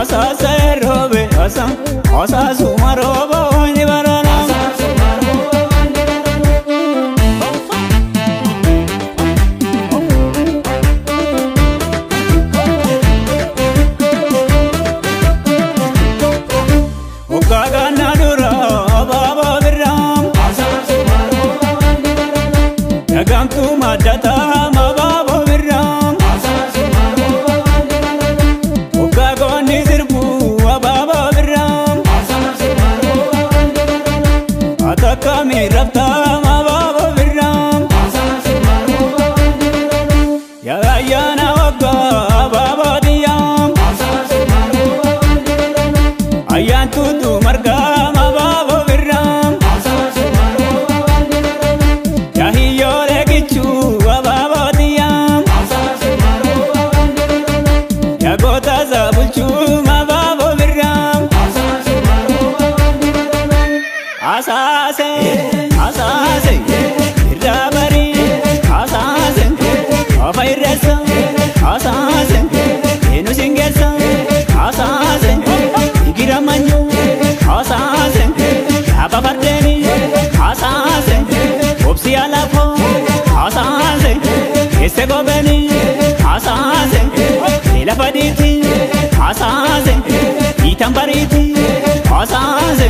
Asasa robe asa asasuma robo ni barana. Ukaga dura baba birram Yagamtu madata mababo birram Ukago nizirbu ababa birram Atakami rabta mababo birram Ya ayana wagga baba diyam Ayantu tu marga mababo birram Ya hiyore gichu ababo diyam Ya gota zabulchu mababo birram Asase asase irabari asase afairesa asase enu singesa asase igiramanyu asase ababardeni asase obsi alafo asase ese gobeni asase elafaditi asase itambariti asase.